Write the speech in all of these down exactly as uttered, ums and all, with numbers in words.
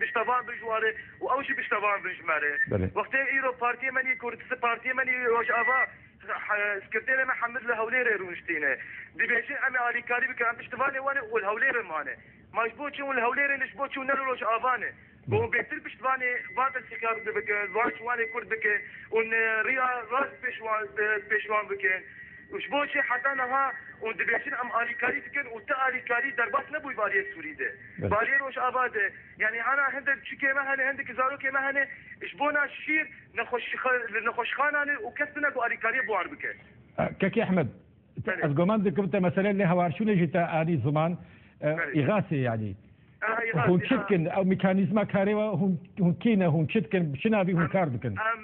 piştevan bin ji warê û ew jî piştevan bin ji me re. Belê. Wextê îro partiyê me nî Kurdistan, partiyê me nî Rojava, he-, sekreterê me Hemid li Hewlêrê rûniştîne. Dibêjin em ê alîkarî bikin, em piştivanê wan ê û li Hewlêrê mane. Ma ji bo çi hûn li Hewlêrê ne, ji bo çi hûn ne li Rojava ne? Ku hûn bêtir piştivanê van desthilatkarî bikin, van ciwanê Kurd bikin û riya rast pêş wan, pêş wan bikin. Û ji bo çi heta niha hûn dibêjin em alîkarî dikin û ti alîkarî derbas nebûyî bariyê Sûrî de. Belê. Bariyê Rojava de. Yanî hana hindek çikê me hene, hindek zarokê me hene, ji bona şîr nexweşxa-, li nexweşxanan e û kes tune ku alîkariyê bi wan bike. Kekê Ehmed, Belê. Ez goman dikim te mesele lê hawarçûnê jî te anî ziman, e, Belê. îxasê yanî. Aha, îxasê, Hûn çi aha. dikin? Ew mekanîzma karê we hûn, hûn kî ne? Hûn çi dikin? Bi çi navî hûn Em, kar dikin? em,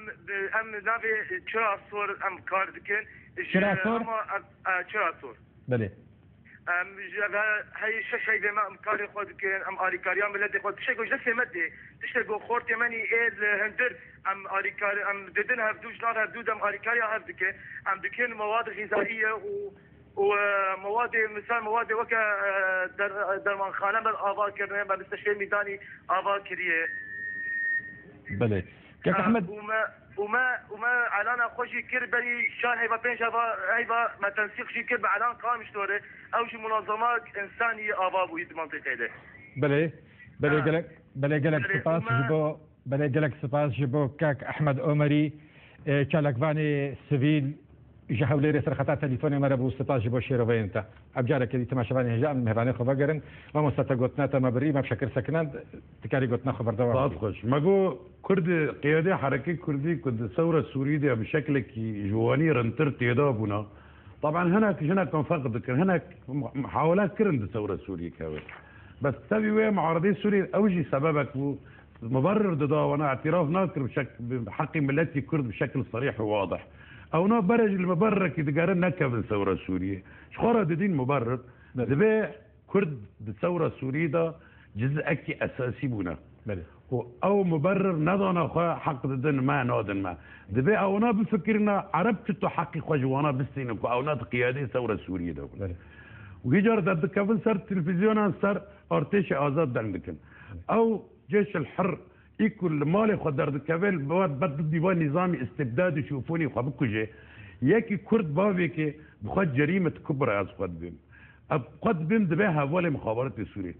em navê Çira Sor em kar dikin. Ji Çira Sor? hema em, e, Çira Sor. Belê. Em ji ve heyî şeş heyvê me em karê xwe dikin, em alîkariya miletê xwe, tiştek ku ji destê me tê, tiştek ku xortê me nî ê li hundir, em alîkar, em didin hevdû, ji nav hevdû de em alîkariya hev dikin, em dikin mewad xîzaiye û, û, e, mewadê, misal mewadê weke, e, der-, dermanxane me ava kirine, me misteşfê mîdanî ava kiriye. Belê. Kek E, Ehmed. û me, û me, û me elana xwe jî kir berî çar heyva, pênc heyva, heyva me tensîq jî kir bi elan Qamişlo re. Ew jî munazama însanî ava bûyî di mantîqê de. Belê, belê Ha. gelek, belê gelek Belê, spas û me ji bo, belê gelek spas ji bo kek Ehmed Omerî, e, çalakvanê sivîl, Ji Hewlêrê ser xeta telîfonê me re bû, spas ji bo şêroveyên te. Em careke dî temaşevanê hêja em mêvanê xwe vegerin. Mamosta, te gotina te me birî, me bi Şekir sekinand, tu karî gotina xwe berdewam Saet bikî. xweş. Me got Kurd, qiyadê herekê Kurdî ku di sewra Sûrî de bi şeklekî ji wanî rintir têda bûna. Taban hinek jinek nifaq dikin, hinek muhawela kirin di sewra Sûrî kevin. Bes tevî wê muaredê Sûrî ew jî sebebek bû. Muberrir dida wana, îtiraf nakir bi şek-, bi heqî miletî Kurd bi şekil serîh û wadih. Ewna berê jî li muberrirekî digere nekevin sewra Sûriyê. Ji xwe re didîn muberrir. Belê. Divê Kurd di sewra Sûriyê de cizekî esasî bûne. Belê. Û ew muberrir nedana xwe heq didin me, nadin me. Divê ewna bifikirine Ereb çito heqî xwe ji wana bistînin ku ewna di qiyadê sewra Sûriyê de bûn. Belê. Û hîcar derdikevin ser televîzyonan ser artêşê azad deng dikin. Ew Cêşil Hir, î ku li malê xwe derdikeve, li ber, ber didî va nîzamî îstibdadî şûfonî xwe bikuje. Yekî Kurd bavêkê bi xwe cerîmet kubra ez xwe dibêm. Ez xwe dibêm dibe hevalê mixabaretê Sûrê.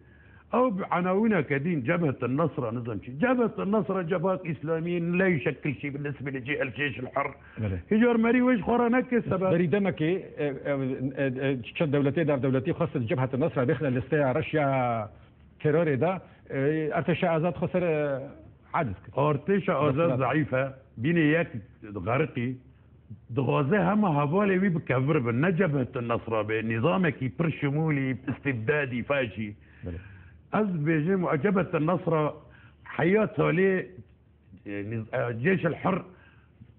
Ew bi enawîneke dîn Cebhet Nesra nizam çi. Cebhet Nesra cebhat îslamî ley şekil şî bi nisbê li cêhil Cêşil Hir. Belê. Hîcar merî wê ji xwe re neke sebeb. Berî demekê, e, e, e, e, çend dewletê, dar dewletî xwestin Cebhet Nesra bêxine listeya reş ya terorê de, e, Artêşa Azad xwe ser, e, aciz kir. Artêşa Azad Rexnat. zeîf e, bînê yek xeriqî, dixwaze hema hevalê wî bi kevir bin, ne Cebhet Nesra be, nîzamekî pir şimûlî, îstibdadî, faşî. Belê. Ez dibêjim, Cebhet Nesra heya talê E, niz-, e, Cêşil Hir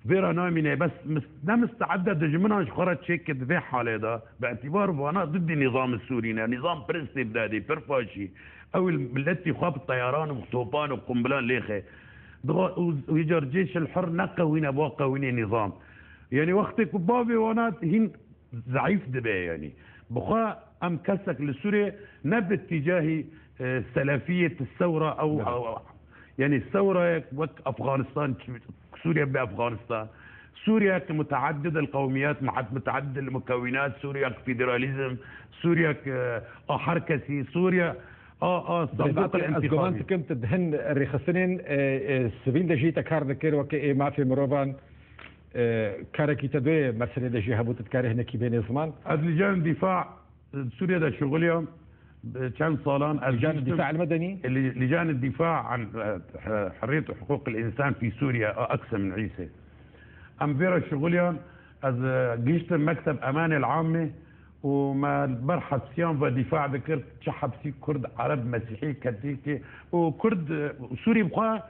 vêra namîne, bes mis-, ne misteed e dijminan ji xwe re çêke di vê halê de, bi îtîbar vana didî nîzam Sûrî ne, nîzam pir îstibdadî, pir faşî. Ew ê miletî xwe bi teyaran û topan û qumbilan lêxe. Dixa-, û, û îcar Cêşil Hir ne qewîne, ba qewînê nîzam. Yanî wextê ku bavê wana hîn zeîf dibe, yanî. Bi xwe em kesek li Sûriyê ne bi tîcahî, e, selefiyê ti sewra ew, Belê. ew, ew, yanî sewrayek wek Afganistan, Sûriye be Afganistan, Sûriyek muteaddid el qewmiyat, muad-, muteaddid el mukewinat, Sûriyek federalîzm, Sûriyek, e, a her kesî, Sûriye a, a Belê, sanduq el ez goman entixabî. dikim, tu di hin rêxistinên, e, e, sivîl de jî te kar dikir, weke ê mafê mirovan, E, karekî te doyê meselê de jî hebû, tu dikarî hinekî bênê ziman? Ez li Lîcan Dîfa, e, Sûriye de şixuliyam. E, çend salan ez Lîcan gihiştim. Dîfa el Medenî? E, Lî-, Lîcan Dîfa an, e, he-, Herriyet û Hiqûq el Însan fî Sûriye, a Aksem Îsê. Em vê re şixuliyam. Ez, e, gihiştim Mekteb Emanê el Amê û me li ber hepsiyan ve dîfa dikir. Çi hepsî Kurd, Ereb, Mesîhî, Ketîkî û Kurd, e, Sûrî bi xwe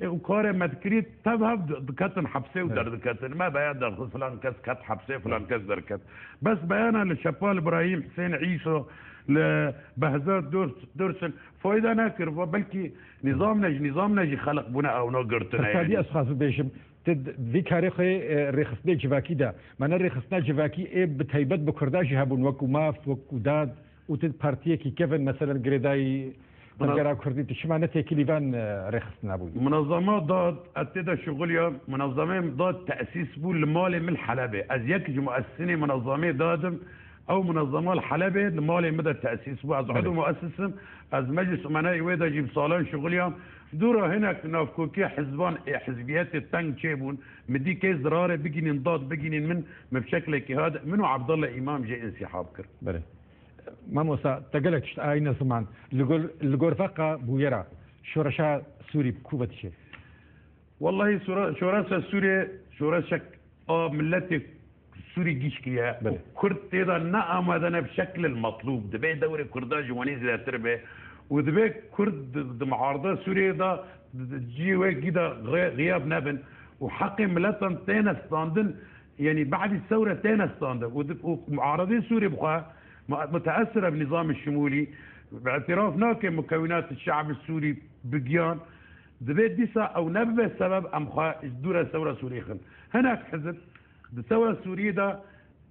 Ê, û karê me dikirî, tev hev di-, diketin hepsê û Evet. derdiketin. Me beyan derxist, filan kes ket hepsê, filan kes derket. Bes beyana li Şepal Îbrahîm, Husên Îso, li Behzat Durs-, Dursun fayda nekir. Va belkî nîzam ne, ji nîzam ne jî xelq bûne ewna girtine, Fersadî, yanî. Ez xwaz bibêjim, tu d-, vî karê xwe, e, rêxistinê civakî de. Me ne rêxistina civakî ê bi taybet bi Kurda jî hebûn, wekû maf, wekû dad û tu partiyekî kevin, meselen girêdayî Tevgera Kurdî, tu çima ne têkilî van, e, rêxistina bûyî? Munezema DAD, ez tê de şixuliyam, munezemê DAD tesîs bû li malê min Helebê. Ez yek ji muesisînê munezemê DAD im. Ew munezema li Helebê li malê min de tesîs bû. Ez Belê. Edo muesis im. Ez Meclis Umenayê wê de jî bi salan şixuliyam. Dûra hinek navkokî hizban ê hizbiyetê teng çêbûn. Min dî kê zirarê bigînin, DAD bigînin min, min bi şeklekî hat, min û Abdullah Îmam jê însîhab kir. Belê. Mamosta, te gelek tişt ayîne ziman. Li gor, li gor veqa bûyera şoreşa Sûrî bi ku ve dişê? Wellahî şora-, şoreşa Sûriyê, şoreşek a milletê Sûrî gîş kiriye. Belê. Û Kurd tê de ne amade ne bi şeklil metlûb. Divê dewrê Kurda ji wenî zêdetir be. Û divê Kurd di, di muarda Sûriyê de, di, di cihê wê gî de xi-, xiyab nebin. Û heqê miletan têne standin, yanî badî sewre têne standin. Û di, û muaredê Sûrî bi xwe, mu-, muteesir e bi nîzamê şimûlî, bi îtiraf nake mukewinatê şe'bê Sûrî bi giyan. Divê dîsa ew nebibe sebeb em xwe ji dûre sewra Sûrî xin. Hinek hizb di sewra Sûriyê de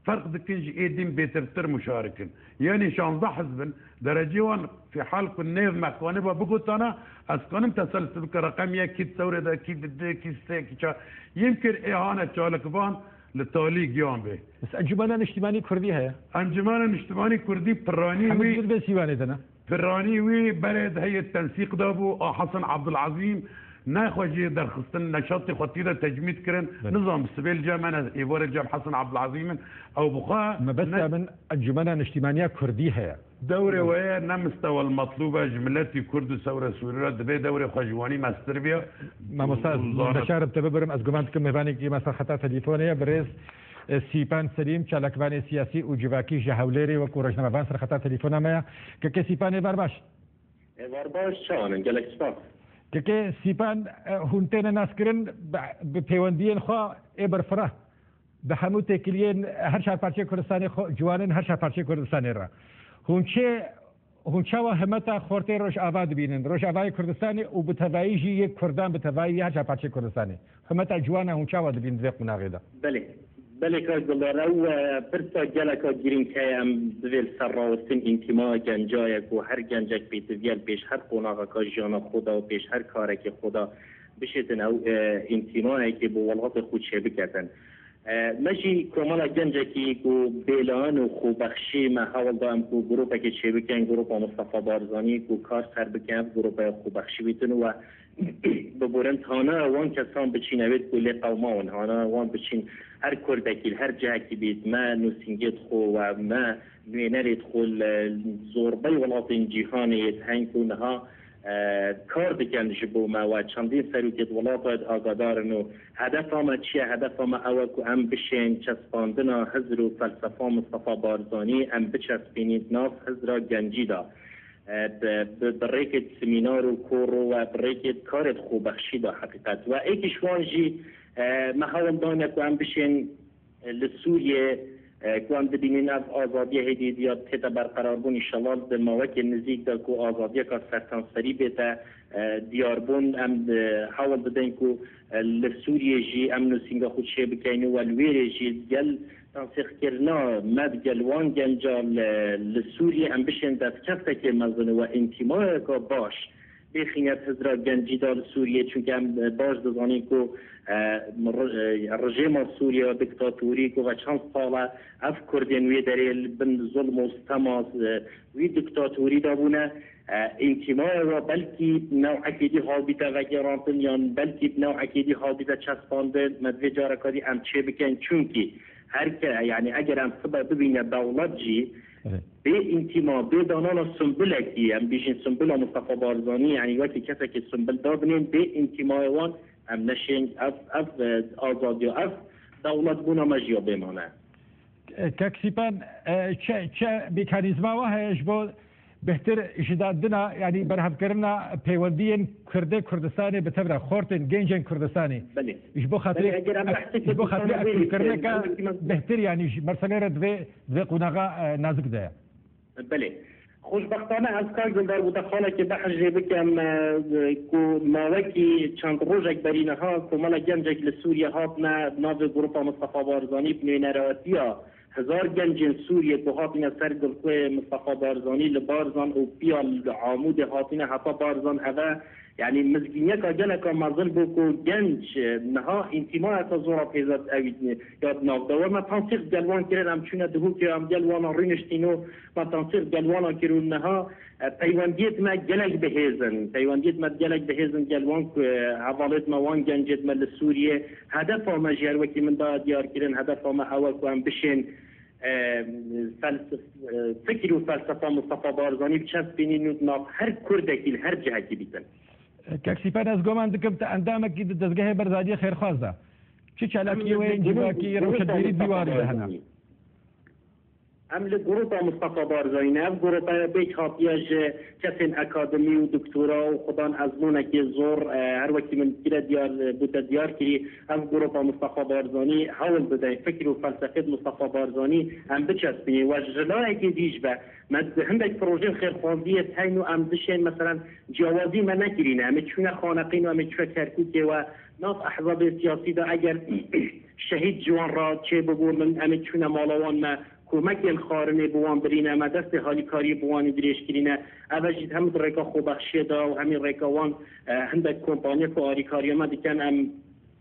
ferq dikin ji ê din bêtirtir muşarik in. Yanî şanzdeh hizb in, derecê wan fîhal ku nêv me kanî ba bigotana, ez kanim teselsul ke reqem yek kî di sewrê de, kî di du, kî sê, kî çar. Yim kir ê hane çalikvan li talî giyan bê. Bes Encumena Niştimanî Kurdî heye. Encumena Niştimanî Kurdî piranî Hemû wî dibin vê sîwanê de ne? Piranî wî berê di heyê tensîq de bû, a Hesen Abdulazîm nexwe jê derxistin, neşatê xwe tî de tecmîd kirin. Belê. Nizam bi sibê li cem me ne, êvarê cem Hesen Abdulazîm in. Ew bi xwe Mebesta ne- min Encumena Niştimaniya Kurdî heye. Dewrê we ye, ne mistewa li metlûb e ji miletî Kurd û sewre Sûrî re, divê dewrê xwe ji wanî mestir biya. Mamosta, Û, û zanet. Neşarim te bibirim, ez guman dikim mêvanekî me ser xeta telîfonê ye, birêz E, Sîpan Selîm, çalakvanê siyasî û civakî ji Hewlêrê wekî rojnamevan ser xeta telefona me ye. Kekê Sîpan, ê bar baş. Ê bar baş, çawan in? Gelek spas. Kekê Sîpan, e, hûn têne naskirin bi, bi pêwendiyên xwe ê berfireh, bi hemû têkiliyên her çar parçeyê Kurdistanê xwe, ciwanên her çar parçeyê Kurdistanê re. Hûn çê Hûn çawa himeta xortê Rojava dibînin, Rojavayê Kurdistanê û bi tevayî jî yê Kurdan bi tevayî yê her çar parçeyê Kurdistanê? Himeta ciwana hûn çawa dibînin di vê qonaxê de? Belê. Belê kak Dildar, ew, e, pirsa geleka girîng heye, em divê li ser rawestin întîmaya genca ye ku her gencek pêtiviya li pêş her qonaxeka jiyana xwe de û pêş her karekê xwe de bişêtin ew, e, întîmayekê bo welatê xwe çêbiketin. E, me jî komela gencekî ku bêlan û xwebexşî me hewl da em ku grûpekê çêbikin, grûpa Mistefa Barzanî ku kar ser bikin, ev grûpê xwebexşî bîtin û we biborin tane wan kesan biçîn evêt ku lê qewmawin, hane wan biçîn her kurdekî li her cihekî bît, me nûsîngêt xwe we me nûênerêt xwe li zorbey welatên cîhanê yêt heng ku niha e, kar dikin ji bo me. We çendîn serokêt welata agadar in û hedefa me çi ye? Hedefa me ew e ku em bişên çespandina hizr û felsefa Mistefa Barzanî em biçespînîn di nav hizra gencî de. E, bi, bi, bi rêkê semînar û kor û we bi rêkê karê xwebexşî de heqîqet. We êkî ji wan jî, e, me hewl dane ku em bişên li Sûriyê, e, ku em dibînin ev azadiya hêdî hêdî ya tête berqerarbûn, înşallah di mawekê nizîk de ku azadiyeka sertanserî bête, e, diyarbûn, em, e, hewl didin ku, e, li Sûriyê jî em nûsînga xwe çêbikeyn û we li wêrê jî gel tensîqkirina me digel wan genca li, li Sûriyê em bişên destkeftekê mezin û we întîmayeka baş bêxîne hizra gencî de li Sûriyê, çunke em, e, baş dizanîn ku, e, ri-, e, rejêma Sûriye diktatorî ku ve çend sal e ev Kurdên wê derê li bin zulm û sitema, e, wî diktatorî de bûne. E, întîmaya we belkî newekê dî hawbîte vegêrantin yan belkî newekê dî hawbîte çespandin, me divê careka dî em çê bikin, çunkî her ke, yanî eger em sibe bibîne dewlet jî, Evet. Bê întîma, bê danana sumbilekî, em bêjin sumbila Mistefa Barzanî, yanî wekî kesekî sumbil dabinên, bê întîmaya wan em neşên ev, ev, e, azadiya, ev dewletbûna me jî ya bêmane. E, Kek Sîpan, e, çi, çi mekanîzma we heye ji bo bêhtir ji dadina, yanî berhevkirina pêwendiyên Kurdê Kurdistanê bi tevra xortên gencên Kurdistanê? Belê. Ji bo xatirê, Belê, eger em behsê ji bo xatirê Kurdistanê bêjin, aktivkirineke em bêjin bêhtir, yanî ji merselê re divê, divê qonaxa, e, nazik de ye. Belê. Xweşbextane ez kar Gildar bû te xalekê behs jê bikim, e, ku mawekî çend rojek berî niha komela gencek li Sûriye hatine navê Grupa Mistefa Barzanî bi nûneratiya Hezar gencên Sûriyê ku hatine ser girtiyê Mistefa Barzanî li Barzan û piya li Amûdê hatine heta Barzan, eve, yanî, mizgîniyeka geleka mezin bû ku genc, e, niha întîmayeke zora pêzet ew ya di nav de. We me tansîq gel wan kirin, em çûne Dihokê, em gel wana rûniştîn û me tansîq gel wana kir û niha, e, peywendiyêt me gelek bihêz in. Peywendiyêt me gelek bihêz in gel wan ku, e, hevalêt me, wan gencêt me li Sûriyê. Hedefa me jî her wekî min da diyar kirin, hedefa me ew e ku em bişên, e, fels-, e, fikir û felsefa Mustafa Barzanî biçespînin û di nav her Kurdekî li her cihekî bîtin. Kek Sîpen, ez goman dikim te endamekî di dezgehê Berzaniyê xêrxwaz de. Çi çalakiyê we yên civakî, rewşenbîrî dîwarî de hene? Em li grupa Mustafa Barzanî ne. Ev grupa pêk hatiye ji kesên akademî û doktora û xudan ezmûnekê zor, e, her wekî min kire diyar, bûte diyar kirî. Ev grupa Mustafa Barzanî hewl dide fikir û felsefê Mustafa Barzanî em biçespînî. We ji layekê dî ji be me di hindek projeyên xêrxwaziyê teyn û em dişên, meselen, ciyawazî me nekirîne. Em ê çûne xaneqîn û em ê çûne Kerkûkê we nav ehzabê siyasî de eger şehîd ji wan re çêbibû, min, em ê çûne mala wan, me komekên xwarinê bi wan birîne, me destê halîkariyê bi wan dirêj kirîne. Ev e jî hem di rêka xwebexşiyê de û hemî rêka wan, e, hindek kompaniya ku alîkariya me dikin, em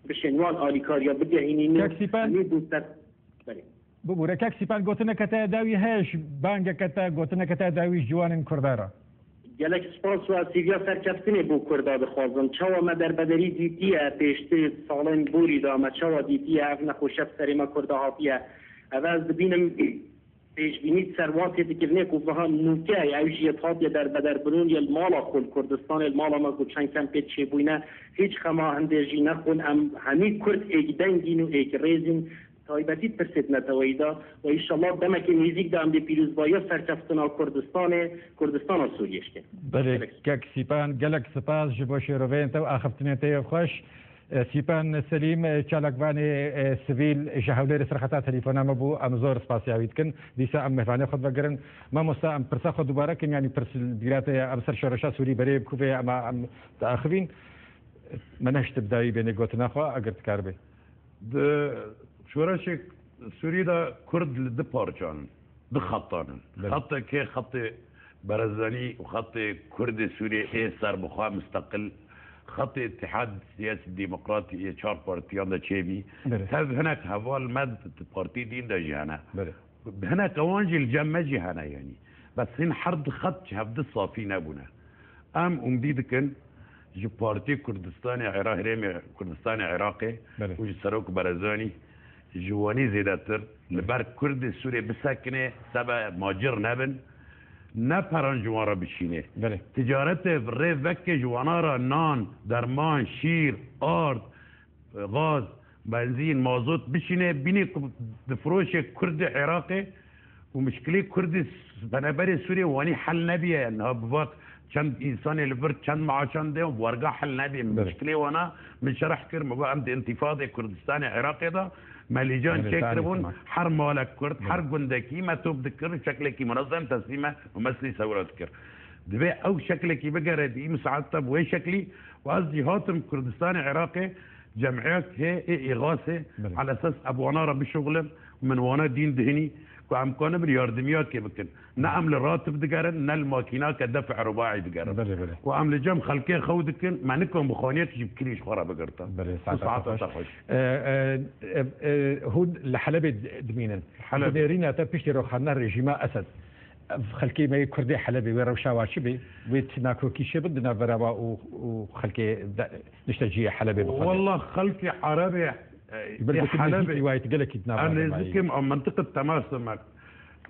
bişên wan alîkariya bigehînîn û Kek Sîpen, hemî bû ser. Belê. Bibûre, Kek Sîpan, gotineke te ya dawî heye ji bangeke te, gotineke te ya dawî ji ciwanên Kurda re. Gelek spas û ez hêviya serkeftinê bo Kurda dixwazim. Çawa me derbederî dîtiye, pêştirî salên borî de me çawa dîtiye, ev nexweşiya bi serê me Kurda hatiye. Ev ez dibînim pêşbînî di ser wan têdikirinê ku viha nûke ye, ew jî yê hatiye derbederbirûn yê li mala xwe li Kurdistanê, li mala me ku çend kempê çêbûyne, hîç xema hindê jî nexwin. Em hemî Kurd êkdengîn û êkrêzîn. Taybetî pirsêt neteweyî de û înşallah demekê nêzîk de em dê pîrozbahiya serkeftina Kurdistanê, Kurdistana Sûriyê şikên. Belê, Gelek kek Sîpan, gelek spas ji bo şêroveyên te û axiftinên te yê xweş. E, Sîpan Selîm, e, çalakvanê, e, sivîl ji Hewlêrê ser xeta telefona me bû. Em zor spasiya wî dikin. Dîsa em mêvanê xwe vegirin. Mamosta, em pirsa xwe dubare kin, yanî pirs bîra te ye, em ser şoreşa Sûrî berê bi ku vê em, em diaxivîn. Me nehişt bi dawî bênê gotina xwe, eger dikar bê. Di şoreşê Sûrî de Kurd li du parçan in, du xetan in. Belê. Xeteke xetê Barzanî û xetê Kurdê Sûriyê ê serbixwe, misteqil, xetê Îtîhad Siyasî Demokratî yê çar partiyan de çêbî. Belê. Tev hinek heval me di partî dîn de jî hene. Belê. Hineke wan jî li cem me jî hene, yanî. Bes hîn her du xet ji hevdu safî nebûne. Em umdî dikin ji Partî Kurdistanê Ira-, Herêmê Kurdistanê Iraqê Belê. û ji Serok Barzanî ji wanî zêdetir li ber Kurdê Sûrê bisekine, sebe macir nebin, ne peran ji wan re bişîne. Belê. Ticaretê bi rê veke ji wana re nan, derman, şîr, ard, gaz, benzîn, mazot bişîne, bînî ku difiroşe Kurdê Iraqê û mişkilê Kurdê s-, penaberê Sûriyê wanî hel nebiye. Niha bi vat çend însanê li vir çend maaşan de werga hel nebiye. Belê. Mişkilê wana min şerh kir, min got em di întîfadê Kurdistanê Iraqê de me lîcan Belê, çêkiribûn, tarî her malek Kurd, Belê. her gundekî me top dikir, şeklekî munezem teslîme û meslî sewra dikir. Divê ew şeklekî bigere di î misaet de bi wê şeklî û ez jî hatim Kurdistanê Iraqê, cemiyek hê ê îxasê, Belê. alesas ez bi wana re bişuxulim, min wana dîn dihinî, ku em kanibin yardimiyakê bikin. Ne em li ratib digerin, ne li makînake def û rubaî digerin. Belê, belê. Û em li cem xelkê xew dikin, me nikan bi xaniyek jî bi kirî ji xwe re bigirtin. Belê, Û saeta saeta xweş. te xweş. E, e, e, e, hûn li Helebê d-, dimînin. Helebê. Bi nêrîna te piştî rewxandina rejîma Esed. Ev xelkê me yê Kurdê Helebê wê rewşa wa çi bê? Wê ti nakokî çi bin di navbera wa û, û xelkê de, niştecihê Helebê bixwe de? Wallah, xelkê Erebê, e, Ji ber ê gotinê Helebê, nêzîkî wayî tu gelekî di navbera em de mayî. nêzîkî em, em mintiqe temas me.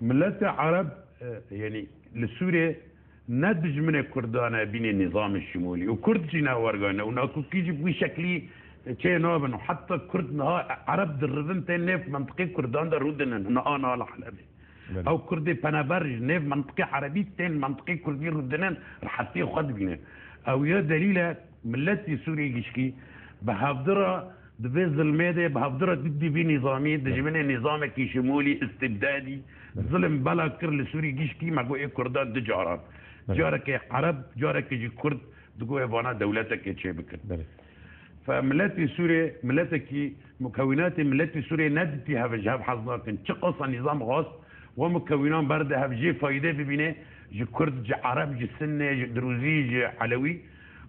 Miletê Ereb, e, yanî li Sûriyê ne dijminê Kurdan e, bînê nîzamê şimolî û Kurd jî ne wergane û nakokî jî bi wî şeklî çê nabin û heta Kurd niha Ereb dirivin tên nêv mentiqê Kurdan de rûdinin niha niha li Helebê. Belê. Ew Kurdê penaber ji nêv mentiqê Erebî tên mentiqê Kurdî rûdinin, rehetiyê xwe dibînin. Ew ya delîl e, miletî Sûriyê gişkî bi hevdi re di vê zilmê de, bi hevdi re didî vî nîzamî, Belê. dijminê nîzamekî şimolî, îstibdadî, Belê. zilim bela kir li Sûrî gişkî, me got ê Kurdan du caran. Belê. Carekê Ereb, carekê jî Kurd, digot ê vana dewletekê çê bikin. Belê. Fe miletê Sûrê, miletekî, mukewînatê miletê Sûrê nedîtî hev ji hev hez nakin. Çiqasa nîzam xwest, we mukewînan berde hev jê fayde bibîne, ji Kurd, ji Ereb, ji Sinne, ji Dirûzî, ji Elewî,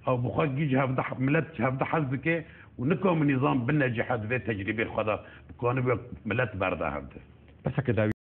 ew bi xwe gî ji hevde, milet ji hevde hez dike û nikame nîzam bine cih di vê tecrîbê xwe de, bikane wek milet berde hevde. Peseke dawî.